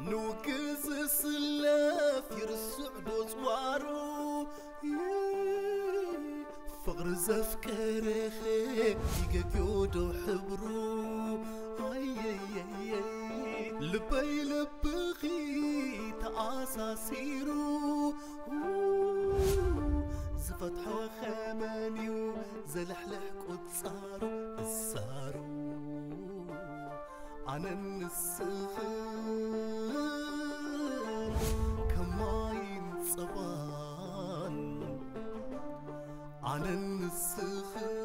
ንውግእ ዝስለፍ ይርስዕ ዶ ጽዋሩ? ፍቕሪ ዘፍቀረኸ ይገግዮ ዶ ሕብሩ? ኣየየየ ልበይ ልብኺ ተኣሳሲሩ፣ ዝፈትሖ ኸመንዩ ዘልሕልሕ ቁጻሩ እሳሩ። ኣነን ንስኽን ከማይን ጸባን፣ ኣነን ንስኽን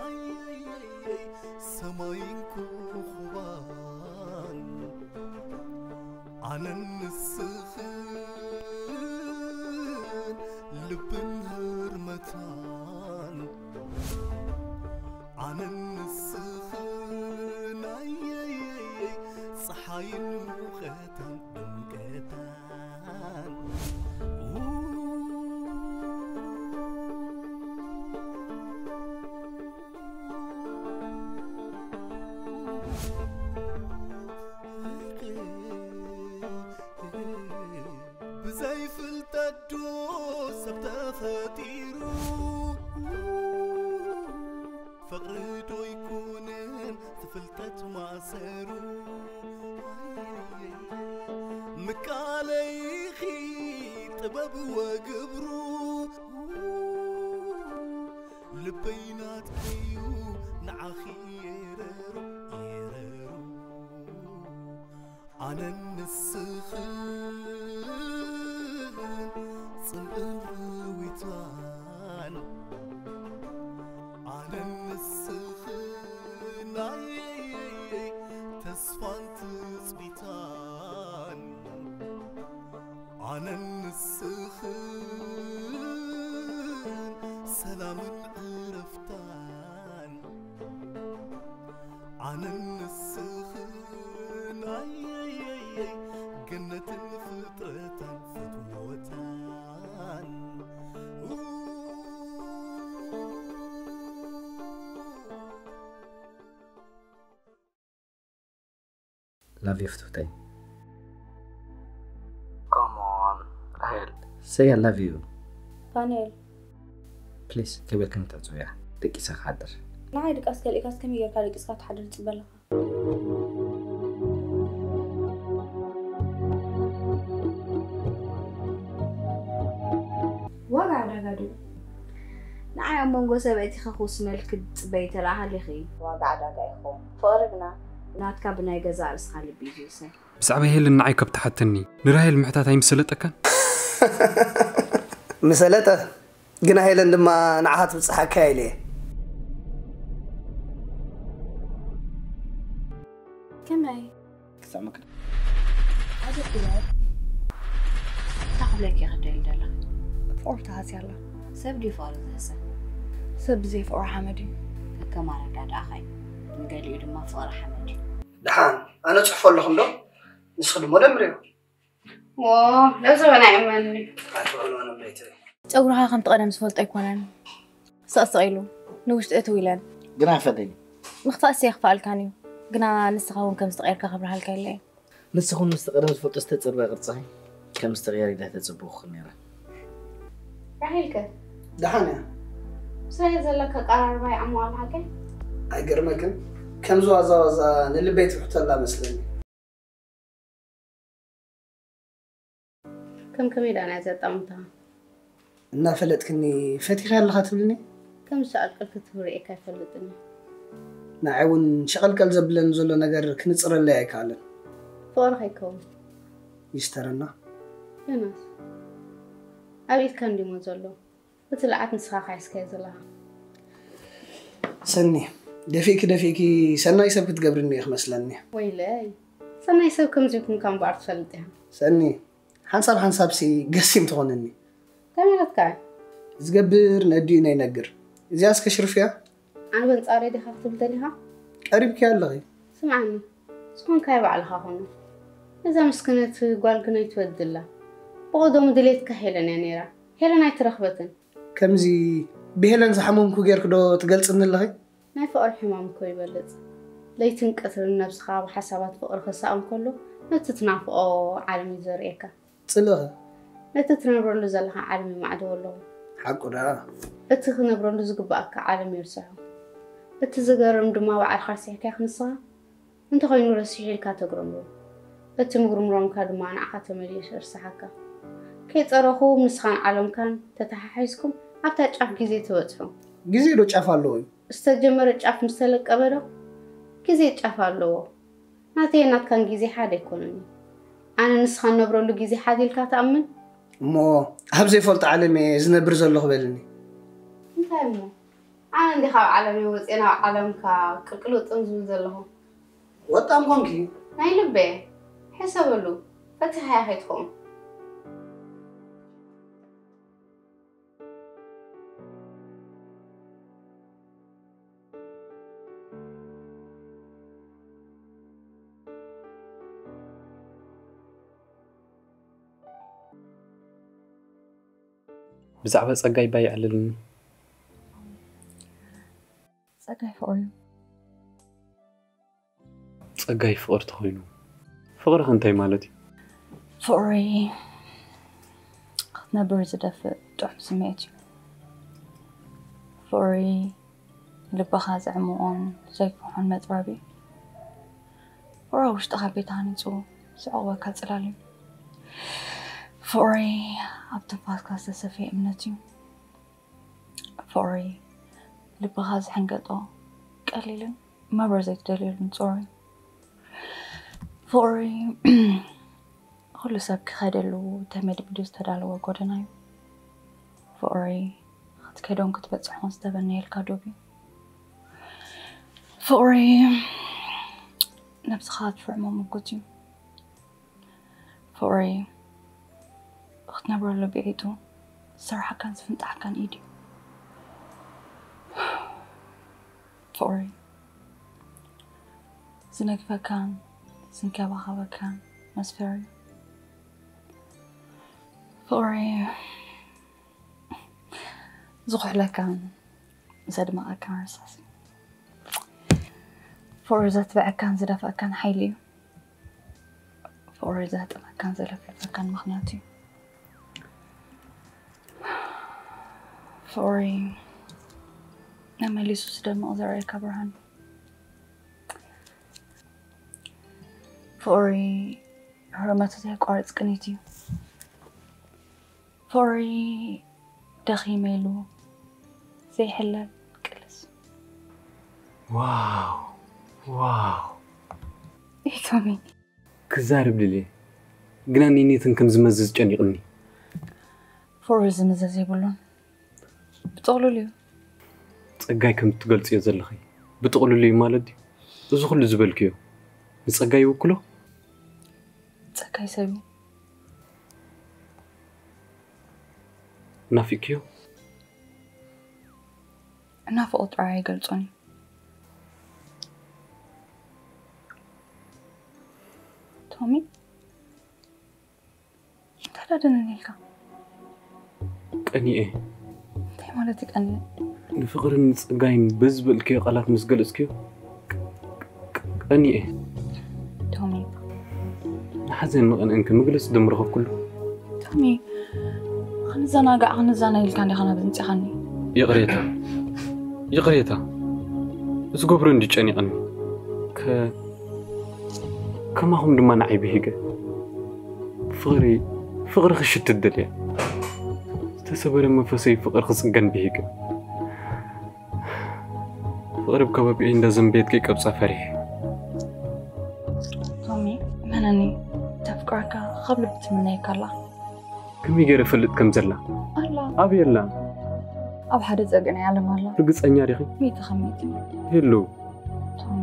ኣየየየይ ሰማይን ኮኾባን፣ ኣነን ንስኽን ልብን ህርመታን፣ ኣነን ንስኽን ኣየየየይ ጸሓይን ሙቐታን ድምቀታን። ብዘይ ፍልጠት ዶ ሰብ ተፈጢሩ? ፍቕሪ ዶ ይኩንን ፍልጠት ማእሰሩ? ምቃለይኺ ጥበብ ወግብሩ፣ ልበይ ናትኪዩ ንዓኺ የረሩ፣ የረሩ። ኣነን ንስኽን ጽምእን ርዊታን፣ ኣነን ንስኽን ኣየየየይ ተስፋን ትጽቢታን፣ ኣነን ንስኽን ሰላምን ዕረፍታን፣ ኣነን ንስኽን ኣየየየይ ገነትን ፍጥረታን ፍትወታን። Love you ፍትውተይ። Come on ራሄል። Say I love you። ፋኑኤል Please ክብል ክንተጽውያ ደቂሰ ክሓድር። ንዓይ ድቃስ ከልኢካስ ከመይ ጌርካ ደቂስካ ትሓድር ትጽበ ኣለኻ? ዋጋ ዕዳጋ ድዩ? ንዓይ ኣብ መንጎ ሰበይትኺ ክውስነልኪ ትጽበዪ ተደኣ ሃሊኺ፣ ዋጋ ዕዳጋ ይኸውን። ፍቕሪ ግና ናትካ ብናይ ገዛእ ርእስኻ ልቢ እዩ ዝውሰን። ብዛዕባ ሄለን ንዓይ ካብ ትሓተኒ ንራሄል ምሕታት ኣይምሰለጠካን? ምሰለጠ ግና ሄለን ድማ ንዓኻ ትብጽሓካ ኢለ እየ። ከመይ? ክስዕመካ። ሓደ ጥበብ እንታይ ክብለኪ ክደል ደለኺ? ፍቕሪ ተሃስያ ኣላ። ሰብ ድዩ ፍቕሪ ዝህሰ? ሰብ ብዘይ ፍቕሪ ሓመድ እዩ። ከከም ኣረዳድኣኻ እዩ። ንገሊኡ ድማ ፍቕሪ ሓመድ እዩ። ደሓን ኣነ ጽሕፎ ኣለኹ እንዶ ንስኺ ድሞ ደምርዮ። ዎ ለዘበና ይእመኒ። ኣትበሉ ኣነ ምለይትበይ። ጸጉርኻ ከምቲ ቀደም ዝፈልጦ ኣይኮነን። ስቕስቕ ኢሉ ንውሽጢ እትው ኢለን። ግን ኣይፈደኒ። ምኽፋእስ የኽፍኣልካን እዩ። ግና ንስኻ እውን ከምዚ ተቐይርካ ከብርሃልካ የለየ። ንስኹም ምስቲ ቀደም ዝፈልጦ ዝተጸርበ ቅርጽኺ ከም ዝተቐየረ ኢለ ተጸበኹ ነይረ። ራሄልከ ደሓን እያ። ብስራኤል ዘለካ ኣቀራርባ ይዓሞ ኣሎ ሓቀይ? ኣይገርመክን ከምዚ ዋዛ ዋዛ ንልበይ ትውሕተላ መስለኒ። ከም ከመይ ደኣ ናይ ዘጣምታ እናፈለጥክኒ ፈቲኻ ኣለኻ ትብልኒ? ከም ዝሰኣልቀልክ ትብርኤካ ኣይፈልጥን እየ። ንዓይ እውን ሸቐልቀል ዘብለኒ ዘሎ ነገር ክንጽረለይ ኣይከኣለን። ፍቕሪ ከይከውን ይስተረና። ዮናስ ኣብ ኢድካ እንዲሞ ዘሎ እቲ ልዓት ንስኻ ካሒዝካዮ ዘለኻ። ሰኒ ደፊእኪ ደፊእኪ ሰናይ ሰብ ክትገብርኒ እየ ክመስለኒ። ወይለይ ሰናይ ሰብ ከምዚ ይኩንካ እምበኣር ትፈልጥ ኢኻ። ሰኒ ሓንሳብ ሓንሳብሲ ገሲም ትኾነኒ። እንታይ ማለትካ እዩ? ዝገብር ነዲኡ ነይነግር። እዚኣስ ከሽርፍያ? ኣነ በንጻረይ ዲኻ ክትብል ደሊኻ? ቀሪብኪ ኣለኺ። ስምዓኒ ዝኾንካዮ ባዕልኻ ኹን። እዛ ምስክነት ጓል ግን ኣይትወድላ። ብቐደሙ ድሌትካ ሄለን እያ ነይራ። ሄለን ኣይትረኽበትን። ከምዚ ብሄለን ዝሓመምኩ ጌርኪ ዶ ትገልጽኒ ኣለኺ? ናይ ፍቕሪ ሕማም እኮ ይበልጽ። ለይትን ቀትርን ነብስኻ ብሓሳባት ፍቕሪ ክሳቐ እንከሎ ነቲ ትናፍቖ ዓለም እዩ ዘርእየካ። ጽልእኸ? ነቲ ትነብረሉ ዘለኻ ዓለም ይማዕድዎ ኣለኹ። ሓቁ ደኣ? እቲ ክነብረሉ ዝግባኣካ ዓለም ይርስዖ። እቲ ዝገርም ድማ ባዕልኻ ርሲሕካ ክንስኻ እንተኾይኑ ረሲሑ ኢልካ ተግረምሮ። እቲ ምጉርምሮምካ ድማ ንዓኻ ተመሊሱ ርስሓካ። ከይጸረኹ ንስኻን ዓለምካን ተተሓሒዝኩም ኣብታ ጫፍ ግዜ ትበጽሑ። ግዜ ዶ ጫፍ ኣለዎ እዩ? ዝተጀመረ ጫፍ ምስ ተለቀበ ዶ ግዜ ጫፍ ኣለዎ? ናተይን ናትካን ግዜ ሓደ ኣይኮነን እዩ። ኣነ ንስኻ ንነብረሉ ግዜ ሓደ ኢልካ ትኣምን? እሞ ኣብ ዘይፈልጦ ዓለም እየ ዝነብር ዘለኹ በልኒ። እንታይ እሞ? ኣነ እንዲ ካብ ዓለመይ ወፅየ ናብ ዓለምካ ቅልቅል ውጥም ዝብል ዘለኹ። ወጣም ኮንኪ? ናይ ልበ ሕሰበሉ፣ ፈቲሓያ ከይትኸውን። ብዛዕባ ጸጋይ ባይ ኣዕልልኒ። ጸጋይ ፍቕሪ እዩ። ጸጋይ ፍቕሪ ተኾይኑ ፍቕሪ ከ እንታይ ማለት እዩ? ፍቕሪ ክትነብር ዝደፍእ ጥዑም ስምዒት እዩ። ፍቕሪ ልብኻ ዘዕምቖን ዘይፍርሖን መጽረቢ እዩ። ፍቕሪ ኣብ ውሽጥኻ ቤት ሃኒጹ ዘዕቑበካ ጽላል እዩ። ፍቕሪ ኣብ ትንፋስካ ዝተሰፍየ እምነት እዩ። ፍቕሪ ልብኻ ዝሕንገጦ ቀሊልን መብረር ዘይትደልየሉን ጾር እዩ። ፍቕሪ ኩሉ ሰብ ክኸደሉ ተመድሚዱ ዝተዳለወ ጎደና እዩ። ፍቕሪ ክትከዶን ክትበጽሖን ዝተበነየልካ ዶብ እዩ። ፍቕሪ ነብስኻ ትፍዕሞ ምጉት እዩ። ፍቕሪ ክትነብረሉ ብዒጡ ዝሰርሓካን ዝፍንጣሕካን ኢድ እዩ። ፍቕሪ ዝነግፈካን ዝንከባኸበካን መስፈሪ እዩ። ፍቕሪ ዝኹሕለካን ዘድመቐካን ርሳስ እዩ። ፍቕሪ ዘትብዐካን ዝደፍኣካን ሓይሊ እዩ። ፍቕሪ ዘህጥመካን ዘለፍልፈካን ምኽንያት እዩ። ፍቕሪ መመሊሱ ዝደምቕ ዘርእየካ ብርሃን እዩ። ፍቕሪ ህርመቱ ዘየቋርጽ ቅኒት እዩ። ፍቕሪ ደኺመ ኢሉ ዘይሕለል ቅልስ። ዋው፣ ዋው። ኢቶሚ። ክዛረብ ድልየ፣ ግና ኒኒትን ከም ዝመዝዝ ጨኒቕኒ። ፍቕሪ ዝምዘዝ የብሉን። ብጥቕሉል እዩ። ጸጋይ ከም እትገልጽዮ ዘለኺ፣ ብጥቕሉል እዩ ማለት ድዩ? እዚ ኩሉ ዝበልክዮ፣ ንጸጋይ ይውክሎ? ጸጋይ ሰብ እዩ። ናፊቅክዮ? ናፍቖት ጥራይ ኣይገልጾን እዩ። ቶሚ፣ እንታይ ደኣ ደነን ኢልካ? ቀኒኤ። እንታይ ማለት እዩ ቀኒኤ? ንፍቕርን ንጸጋይን በዚ ዝበልክዮ ቃላት ምስ ገለጽክዮ፣ ቀኒኤ። ቶሚ። ንሓዘን ንቕንእን ከ መግለጺ ደም ረኸብኩሉ። ቶሚ፣ ክንዘናጋዕ ክንዘናይ ኢልካ እንዲኻ ናብ ዝምጽኻኒ። ይቕሬታ። ይቕሬታ። ዝገብሮ እንዲ ጨኒቐኒ። ከ-፣ ከማኹም ድማ ንዓይ ብሂገ። ፍቕሪ፣ ፍቕሪ ክሽትት ደልየ። ዝተሰበረ መንፈሰይ ፍቕሪ ክጽገን ብሂገ። ፍቕሪ ብከባቢኡ እንዳዘንበየት ከይቀብጻ ፈሪሐ። ቶሚ፣ መነኒ፣ ተፍቅረካ ካብ ልቢ ትምነየካ ኣላ። ከመይ ገይረ እፈልጥ ከም ዘላ? ኣላ። ኣበይ ኣላ? ኣብ ሓደ ጸግዒ ናይ ዓለም ኣላ። ርግጸኛ ዲኺ? ሚእቲ ካብ ሚእቲ። ሄሎ። ቶሚ።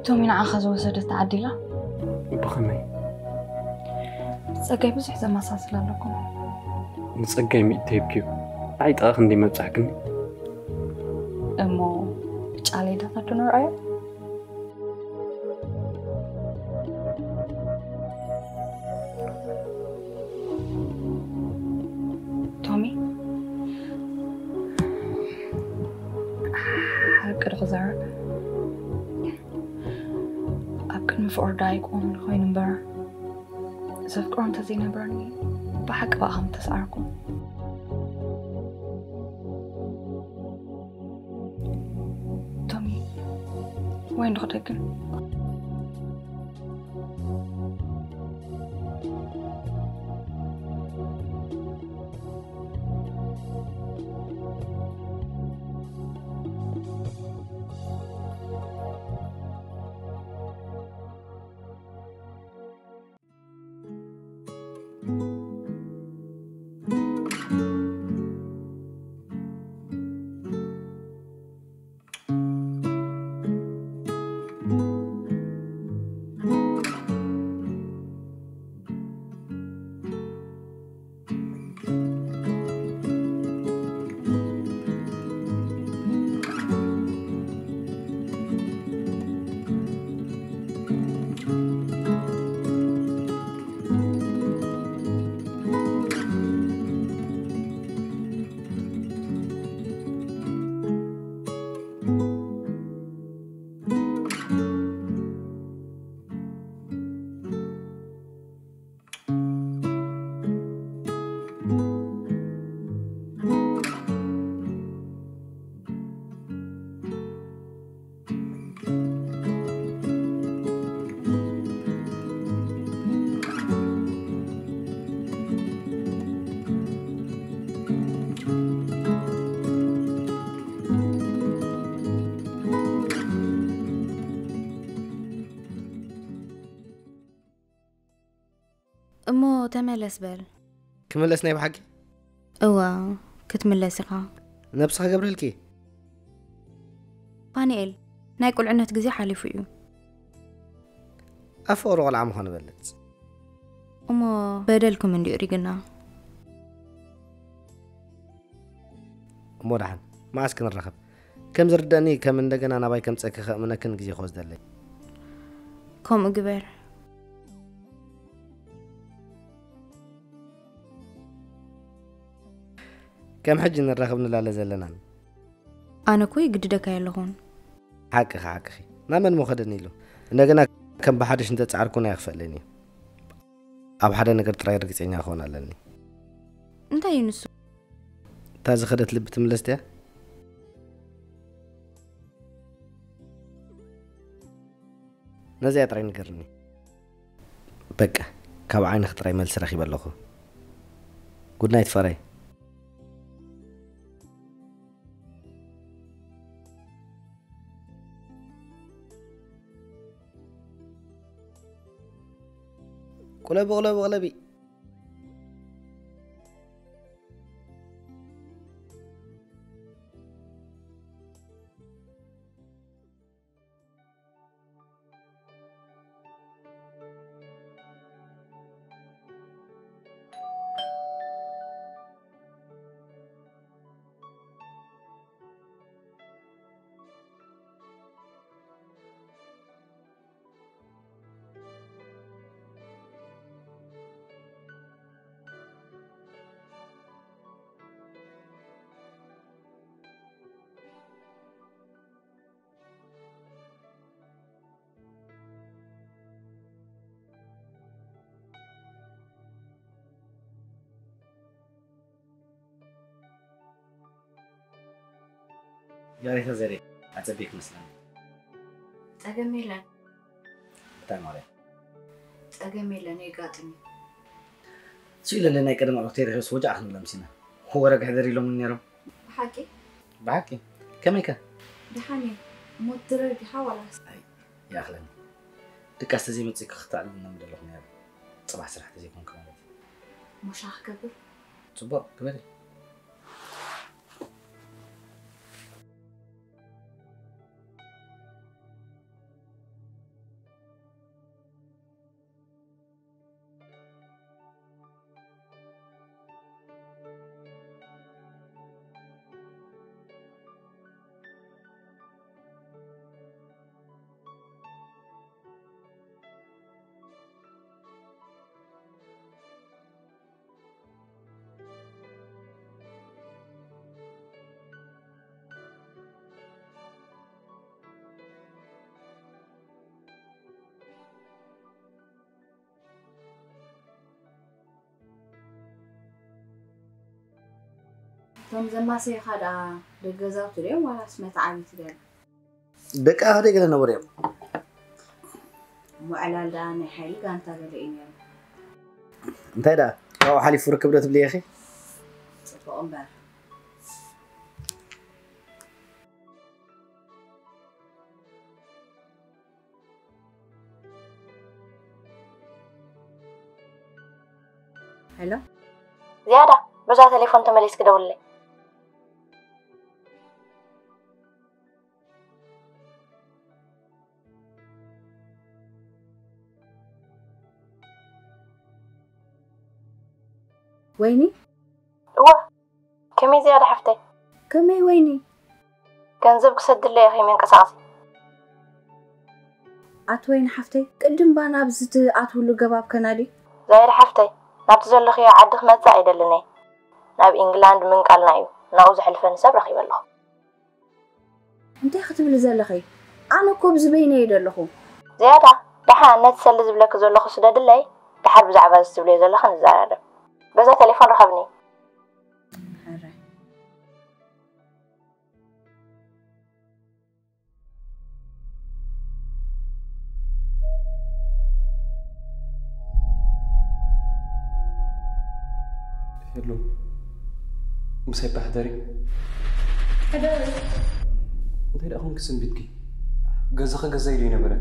ቶሚ ንዓኻ ዝወሰደት ተዓዲላ። ብኸመይ? ጸጋይ ብዙሕ ዘመሳስል ኣለኩም። ንጸጋይ ሚእቲ ተሂብክዮ። ንዓይ ጥቓ ክንደይ መብጻሕክኒ? እሞ ጫለይ ዶ ተድኖ ርኣዮ? ቶሚ፣ ሓቂ ዶ ክዛረብ? ኣብ ቅድሚ ፍቕሪ ዶ ኣይቆምን ኮይኑ እምበር፣ ዘፍቅሮ እንተዘይነበረኒ ብሓቂ ብኣ ከም እተሰዓርኩ። ቶሚ፣ ወይን ዶ ክደግም? እሞ ተመለስ በል። ክምለስ ናይ ብሓቂ? እዋ፣ ክትምለስ ኢኻ። ነብሲ ክገብረልኪ? ፋኒኤል፣ ናይ ቁልዕነት ግዜ ሓሊፉ እዩ። ኣፍቕሮ ቆልዓ ምዃኑ በልጽ። እሞ በደልኩም እንዲኡ ሪግና። እሞ ደሓን፣ መዓስ ክንራኸብ? ከም ዝርደእኒ፣ ከም እንደገና ናባይ ከምጸኪ ከእምነክን ግዜ ክወስደለይ። ከምኡ ግበር። ከም ሕጂ ንራኸብ ንላለ ዘለናን። ኣነ እኮ ይግድደካ የለኹን። ሓቅኺ፣ ሓቅኺ። ናብ መን መኸደኒ ኢሉ? እንደገና ከም ብሓድሽ እንተጻዕርኩን ኣይኽፈለኒ እዩ። ኣብ ሓደ ነገር ጥራይ ርግጸኛ ክኾን ኣለኒ። እንታይ እዩ ንሱ? እታ ዝኸደት ልቢ ትምለስ ድያ? ነዚኣ ጥራይ ንገርኒ። በቃ፣ ካብ ዓይንኺ ጥራይ መልሲ ረኺበ ኣለኹ። ጉድ ናይት ፍቕረይ። ቁለቢ፣ ቁለቢ፣ ቁለቢ። ያሬታ ዘሬ ኣጸቢክ መስለኒ። ጸገም የለን። እንታይ ማለት? ጸገም የለን፣ የጋጥም እዩ። ስኢለ ናይ ቀደም ኣዕሩኽተይ ረኺበስ ወጃዕ ክንብሎም ሲና። ወረ ግሕደር ኢሎምኒ ነይሮም። ብሓቂ? ብሓቂ? ከመይ ከ? ደሓን እየ። ሞት ድረር ዲኻ ዋላስ? ኣይ፣ ይኣኽለኒ። ድቃስ ተዘይመጺእኪ ክተዕልልና ምደለኹ ነይረ። ጽባሕ ስራሕ ተዘይኮንኪ ማለት እዩ። ሞሻ ክገብር? ጽቡቕ፣ ግበሪ። እቶም ዘማሰይኻ ደኣ ደገ ዛውቲ ድዮም ዋላስ መትዓቢቲ ገለ? ደቂ ኣህደይ ገለ ነበሩ እዮም። እሞ ዕላል ደኣ ናይ ሓይሊ ጋንታ ገለ እዩ ነይሩ። እንታይ ደኣ ካብኡ ሓሊፉ ርክብ ዶ ትብልዮ ኢኺ? ጽቡቕ እምበር። ሄሎ? ዝያዳ፣ በዛ ቴሌፎን ተመሊስኪ ደውልለይ። ወይኒ? እወ፣ ከመይ ዝያዳ ሓፍተይ? ከመይ ወይኒ? ገንዘብ ክሰድለይ ኢኺ መንቀሳቐሲ። ኣቲ ወይኒ ሓፍተይ፣ ቅድም ባ ናብዚ ትኣትውሉ ገባብ ከናዲ። ዛይዳ ሓፍተይ፣ ናብቲ ዘለኽዮ ዓዲ ክመጽእ ኣይደልን እየ። ናብ ኢንግላንድ ምንቃልና እዩ። ናብኡ ዘሕልፈኒ ሰብ ረኺበ ኣለኹ። እንታይ ክትብሊ ዘለኺ? ኣነ እኮ ብዚ በይነ እየ ዘለኹ። ዝያዳ፣ ደሓን ነቲ ሰሊ ዝብለኪ ዘለኹ ስደድለይ፣ ደሓር ብዛዕባ እዚ ትብልዮ ዘለኺ ንዘራረብ። በዛ ቴሌፎን ርኸብኒ። ሕራይ። ሄሎ፣ ምሳይ እባ ሕደሪ። ሕደሪ። እንታይ ደኣ ኮንኪ ሰንቢድኪ? ገዛኺ ገዛይ ዶ ይነበረ?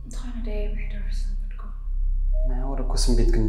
እንተኾነ ደየ ምሕደር ዝሰንበድኩ። ናይ ኣወል እኮ ስንቢድክኒ።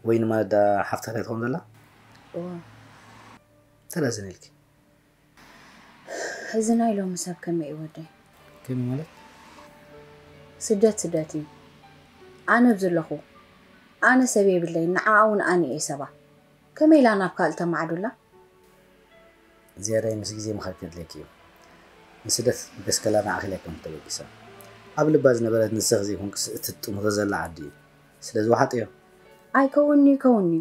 ወይኒ ማለት ዳ ሓፍትኻ ትኸውን ዘላ? እወ። ተላዘነልኪ። እዚ ናይ ሎሚ ሰብ ከመይ እዩ ወደይ? ከመይ ማለት? ስደት ስደት እዩ። ኣነ ኣብዚ ኣለኹ። ኣነ ሰብ የብለይን፣ ንዓኣ እውን ኣነ እየ ሰባ። ከመይ ኢላ ናብ ካልእ ተማዕዱላ? ዝያዳይ ምስ ግዜ ምኻድ ከድልየኪ እዩ። ንስደት ገስከላ ንዓኺ ኢላ ኣይኮነት ተበጊሳ። ኣብ ልባ ዝነበረት ንስኺ ዘይኮንክስ እትጥምቶ ዘላ ዓዲ እዩ። ስለዚ ወሓጥዮ። ኣይከውንን'ዩ ይከውንን'ዩ።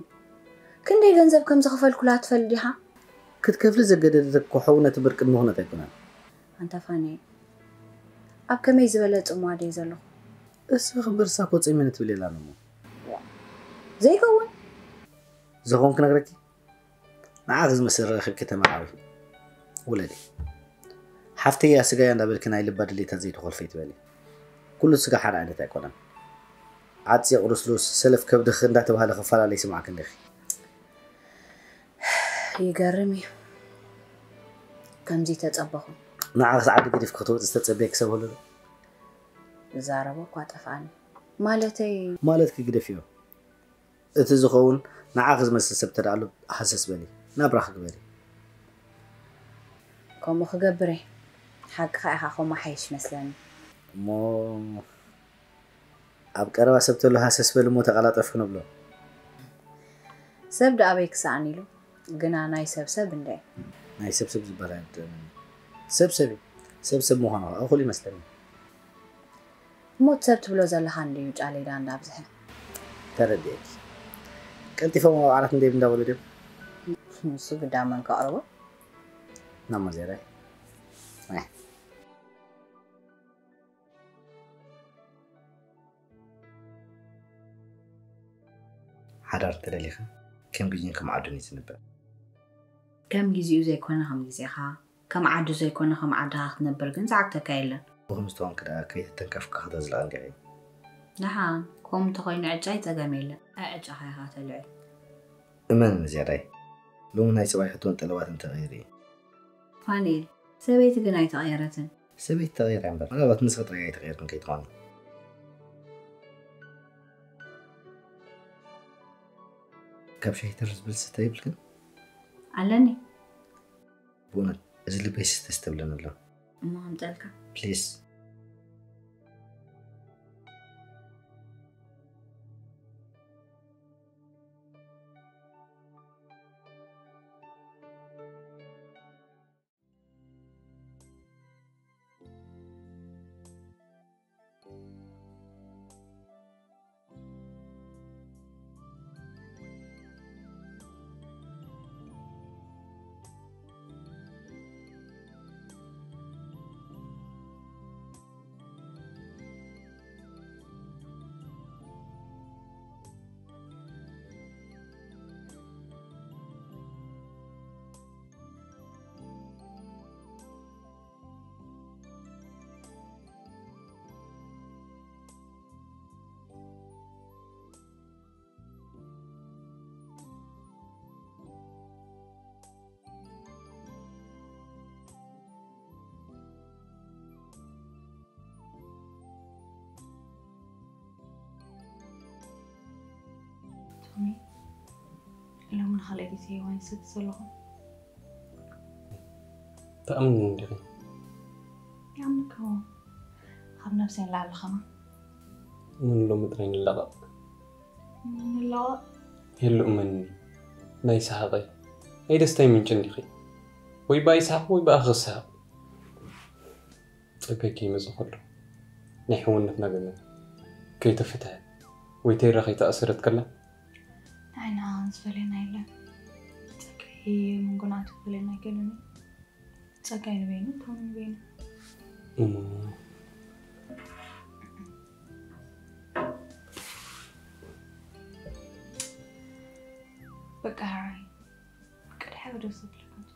ክንደይ ገንዘብ ከም ዘኽፈልኩላ ትፈልጥ ዲኻ? ክትከፍሊ ዘገደደትኪ ኮኾብ ነቲ ብር ቅድሚ ኩነት ኣይኮነን። ኣንታ ፋነይ፣ ኣብ ከመይ ዝበለ ጽምዋ ድየ ዘለኹ? እስኺ እምበር እሳ እኮ ጸሚነ ትብል የላን እሞ። ዘይከውን። ዝኾን ክነግረኪ? ንዓኺ ዝመስል ረኺብኪ ተመርዓዊ ውለዲ። ሓፍተያ ስጋያ እንዳበልኪ ናይ ልባ ድሌታት ዘይትኾልፊ ኣይትበሊ። ኩሉ ስጋ ሓደ ዓይነት ኣይኮነን። ዓፂቕ ሩስሩስ፣ ሰለፍ ከብድኺ እንዳተባህለ ክፈላለ ይስምዓኪ ኣለኺ። ይገርም እዩ። ከምዚ ተጸበኹ። ንዓኺስ ዓዲ ገዲፍኪ ክትወፂ ዝተፀበየኪ ሰብ ኣሎ ዶ? ዝዛረቦ እኳ ጠፍኣኒ። ማለተይ ማለትኪ ግደፍዮ። እቲ ዝኸውን ንዓኺ ዝመስል ሰብ ተደኣ ኣሎ ሃሰስ በሊ፣ ናብራኺ ግበሪ። ከምኡ ክገብር እየ። ሓቅኻ ኢኻ፣ ከምኡ ሓይሽ ይመስለኒ። እሞ ኣብ ቀረባ ሰብ ተሎ ሃሰስ በሊ እሞ ተቐላጠፍኪ ንብሎ። ሰብ ደኣ ኣበይ ክሰኣን ኢሉ፣ ግና ናይ ሰብ ሰብ እንድዒ። ናይ ሰብ ሰብ ዝበሃል ኣይርድእንን። ሰብ ሰብ እዩ። ሰብ ሰብ ምዃኑ ኸዓ እኹል ይመስለኒ። እሞ እቲ ሰብ ትብሎ ዘለኻ እንድዩ ጫሌዳ እንዳብዝሐ። ተረዲኤኪ። ቀልጢፎም ኣብ ዓራት እንዴብ እንዳበሉ ድዮም? ንሱ ግዳ መን ከቕርቦ? ናብ መዜራይ። ኣይ። ሓዳር ተደሊኻ ከም ግዜን ከም ዓዱን እዩ ዝንበር። ከም ግዜኡ ዘይኮነ ከም ግዜኻ፣ ከም ዓዱ ዘይኮነ ከም ዓድኻ ክትነብር ግን ዝዓግተካ የለን። እሞ ከምዚ ተኾንኪ ደኣ ከይተተንከፍኪ ከተዝልቐን ዲኺ? ደሓን ከምኡ እንተኾይኑ ዕጫይ ጸገም የለን። ኣይ ዕጫኻ ኢኻ ተልዕል። እመንኒ ዝያዳይ፣ ሎሚ ናይ ጽባሕ ሕቶን ጠለባትን ተቐይሩ እዩ። ፋኒኤል፣ ሰበይቲ ግን ኣይተቐየረትን። ሰበይቲ ተቐይራ እምበር፣ ምናልባት ንስኺ ጥራይ ኣይተቐየርክን ከይትኾኒ። ካብ ሻሂ ተር ዝብል ስተ ይብልክን? ኣለኒ። ብእውነት፣ እዚ ልበይ ስተ ስተ ብለኒ ኣሎ። እሞ ኣምፀልካ። ፕሊስ። ቶሚ፣ ሎሚ ንኻልኣይ ግዜ ዋይን ዝሰቲ ዘለኹ። ትኣምንኒ ዲኺ? ይኣምንካ እዎ። ካብ ነብሰይ ንላዕሊ ኸማ። ምን ሎሚ ጥራይ ንላቐቕ። ንላቐቕ? የሉ እመንኒ። ናይ ሰሓቐይ። ናይ ደስታይ ምንጭ እንዲኺ። ወይ ብኣይ ሰሓቕ ወይ ብኣኺ ክሰሓቕ። ጸጋይ ከይመጸ ከሎ ናይ ሕውነትና ገመድ ከይተፈትሐ ወይ ተይራ ከይተኣሰረት ከላ። ንዓይ ንዓን ዝፈለየና የለን። ጸጋይ መንጎና ትፈለየና ኣይገለን እዩ። ጸጋይ ንበይኑ፣ ቶሚ ንበይኑ። እሞ በቃ ሕራይ። በቃ ድሓር ወደ ሰብ ልኮት።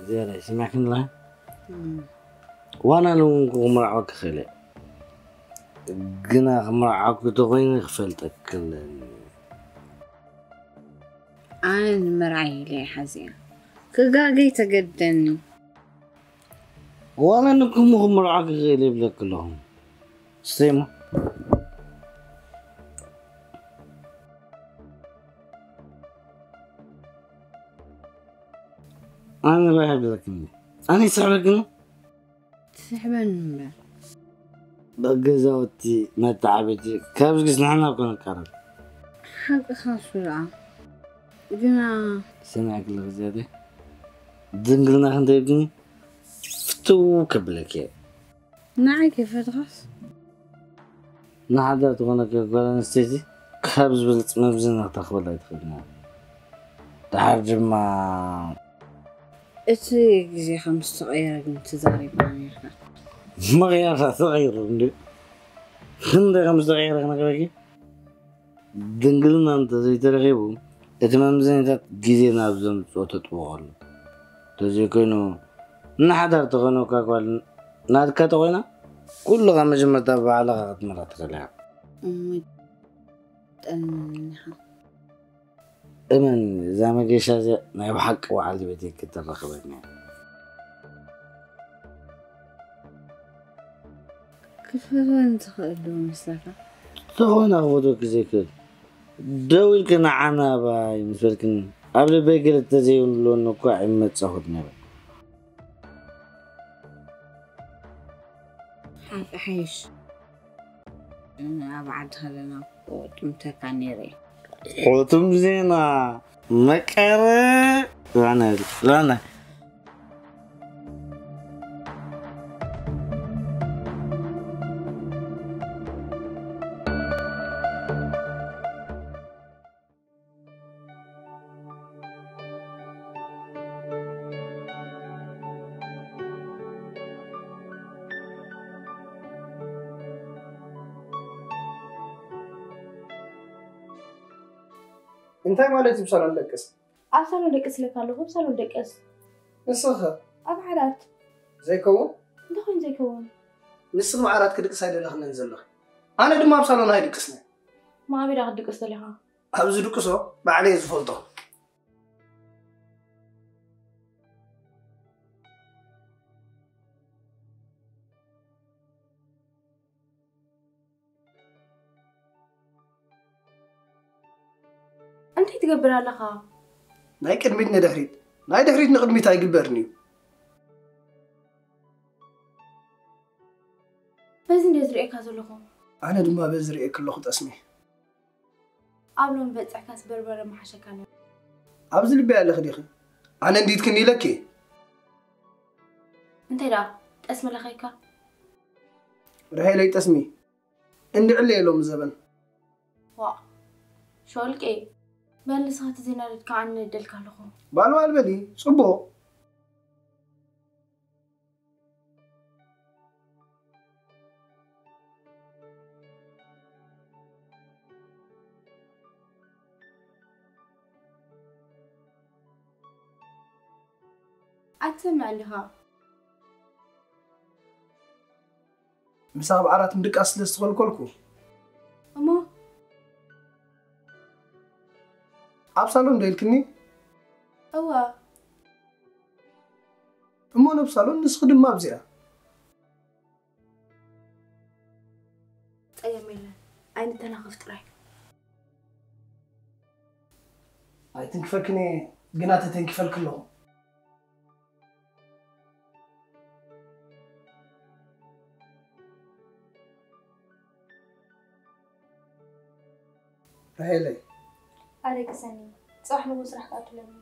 ዝያዳ ይስማዕክን ኣለኻ? ዋላ ንውን ክምርዓወኪ ክእል እየ። ግና ክምርዓወኪ ተኾይነ ክፈልጠኪ ኣለኒ። ኣነ ንምርዓይ ኢለ እየ ሓዚኣ። ክጋገይ ተገደኒ። ዋላ ንክሙ ክምርዓወኪ ክእል እየ ይብለኪ ኣለኹ። ስተይ እሞ። ኣነ ራይ ይብለኪ። ኣነ ይስሕበኪ። ትስሕበኒ እምበር። ብገዛውቲ መተዓብይቲ ካብዚ ግስ ንሕና እኮ ንቃረብ። ሓቅኻ እሱ ደኣ። ግና ሰሚዐኪ ኣለኺ ዝያደ። ድንግልናኺ እንተይብኒ ፍትው ከብለኪ እየ። ንዓይ ከይፈትኻስ? ንሓዳር ትኾነኪ ጓል ኣንስተይቲ ካብ ዝበልጽ መምዘኒ ክተኽበላ ኣይትኽእልን እያ። ደሓር ድማ እቲ ግዜ ከም ዝተቐየረ ግን ተዛሪብና ነይርካ። ምቕያር ተቐይሩ እንድዩ። ክንደይ ከም ዝተቐየረ ክነግረኪ? ድንግልና እንተዘይተረኺቡ፣ እቲ መምዘኒታት ግዜ ናብ ዘምጽኦ ተጥብቖ ኣሎ። እንተዘይኮይኑ፣ ንሓዳር ተኾነ እኳ ጓል ናትካ ተኾይና፣ ኩሉ ካብ መጀመርታ ባዕልኻ ክትመርሕ ትኽእል ኢኻ። እሞ ጠልመኒ ኢኻ። እመን፣ እዛ መገሻ እዚኣ ናይ ብሓቂ ወዓል ቤተይ ክትረኽበኒ እያ። ክፈትወን ዝኽእል ዶ መስለካ? ተኾነ ክፈትወኪ ዘይክእል? ደው ኢልኪ ንዓና ባይ ምስ በልክኒ፣ ኣብ ልበይ ገለ ተዘይብሉ እኳ ኣይመጻኹት ነይረ። ሓቂ ሓይሽ። ኣብ ዓዲ ከለና እኮ ጥምተካ ነይረ። ሕቱም ዜና መቀረ። ላና፣ ላና። እንታይ ማለት እዩ ብሳሎን ደቅስ? ኣብ ሳሎን ደቅስ ኢለካ ኣለኹ፣ ኣብ ሳሎን ደቅስ። ንስኺ ኸ? ኣብ ዓራት። ዘይከውን? እንታይ ኮይኑ ዘይከውን? ንስኺ ኣብ ዓራት ክድቅስ ኣይደለኽንን ዘለኺ። ኣነ ድማ ኣብ ሳሎን ኣይድቅስን። ማዕቢዳ ክትድቅስ ደሊኻ? ኣብ ዝድቅሶ ባዕለይ እየ ዝፈልጦ። እንታይ ትገብር ኣለኻ? ናይ ቅድሚት ንድሕሪት፣ ናይ ድሕሪት ንቅድሚት ኣይግበርን እዩ። በዚ እንደ ዝርእየካ ዘለኹ። ኣነ ድማ በዚ ርእየክ ኣለኹ ጠስሚ። ኣብ ሎሚ በጻሕካስ በርበረ ምሓሸካ ነይሩ። ኣብዚ ልበይ ኣለኺ ዲኺ? ኣነ እንዲትክኒ ኢለኪ። እንታይ ደኣ? ጠስሚ ለኸይካ? ርሄለይ ጠስሚ። እንድዕለ የሎም ዘበን። ዋእ፣ ሾልቄ፣ በል ንስኻ ተዘይናደድካ ኣነ እደልካ ኣለኹ። ባል ባል በሊ፣ ጽቡቕ። ኣይትሰምዕ እንዲኻ? ምሳኻ ኣብ ዓራት ምድቃስ ስለ ዝተኸልከልኩ። እሞ? ኣብ ሳሎን ዶ ኢልክኒ? እወ። እሞ ናብ ሳሎን፣ ንስኺ ድማ ኣብዚኣ። ጸገም የለን። ኣይንተናኸፍ ጥራይ። ኣይትንክፈክን እየ፣ ግና ተተንኪፈልኪ ኣለኹ። ራሄለይ። ኣለግሰኒ። ጽባሕ ንግሆ ስራሕ ክኣቱ ኣለኒ።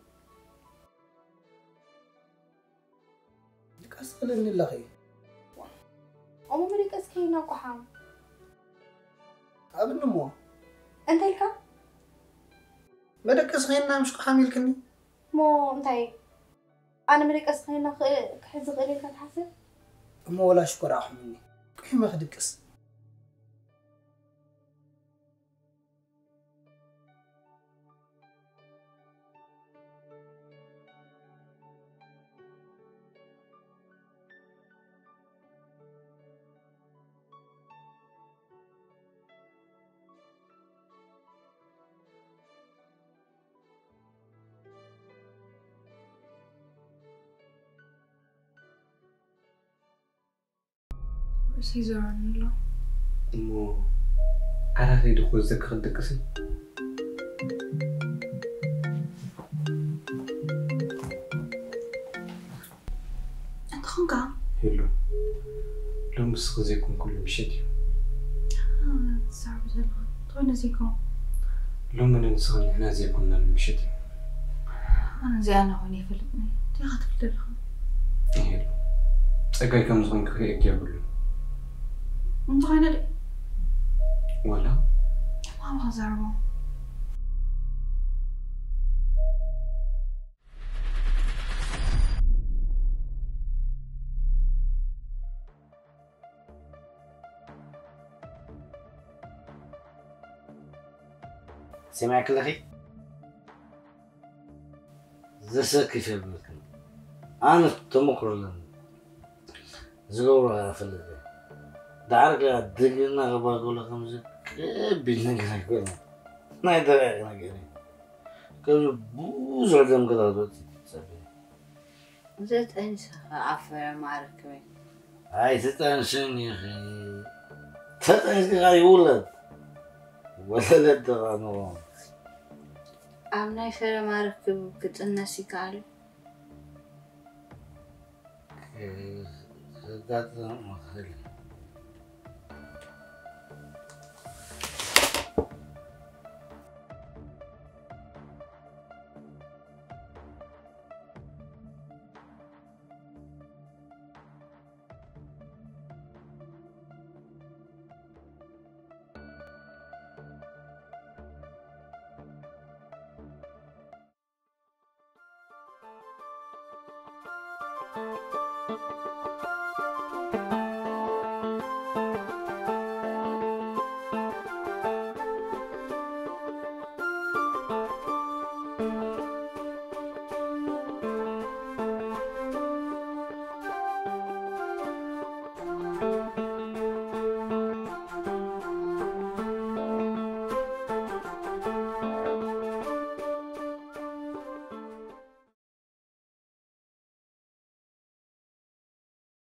ድቃስ ትኽእልኒ ኣለኺ። እሞ መደቀሲ ከይና ቁሓም። ኣብኒ እሞ። እንታይ ኢልካ? መደቀሲ ከይና ምሽ ቁሓም ኢልክኒ? እሞ እንታይ? ኣነ መደቀሲ ከይና ክ-፣ ክሕዝ ዝኽእል ኢልካ ትሓስብ? እሞ ወላ ሽኮር ኣኹምኒ። ቁሒመ ክድቅስ። ርእሰይ ይዞረኒ ኣሎ። እሞ ዓራተይ ድኹ ዘክኽል ድቅሲ? እንተኾንካ? ሄሉ፣ ሎሚ ንስኺ ዘይኮንኩሉ ምሸት እዩ። አ፣ ትዛረብ ዘለኻ እንተኾነ ዘይኮን። ሎሚ ንስኻን ንሕና ዘይኮንናሉ ምሸት እዩ። ኣነ እዚኣ ናኾነ ይፈልጥኒ። እንታይ ኢኻ ትብል ዘለኻ? ሄሉ፣ ጸጋይ ከም ዝኾንኪ ክርእየኪ የብሉን። እንተኾይነ ድዩ? ዋላ? ሕማም ክዛረቦ። ሰሚዕኪ ኣለኺ? ዘሰክፍ የብልክን። ኣነ ተመክሮ ኣለኒ። ዝገብሮ እፈልጥ እየ። ዳዕረ ከኣ ድግና ከባገሎ ከምዚ ከቢድ ነገር ኣይኮነን። ናይ ደቂቕ ነገር እዩ። ከዚ ብዙሕ ደም ገዛ ክትወጽእ ትጸበ። ዘጠንሰኸ ኣፈረ ማርክበይ ኣይትጠንስን ኢኺ። ተጠንሲኻ ይውለድ። ወለለት ደቓንዎ። ኣብ ናይ ፈረ ማርክብ ክጥነስ ይከኣል። ከጋጥም ይኽእል።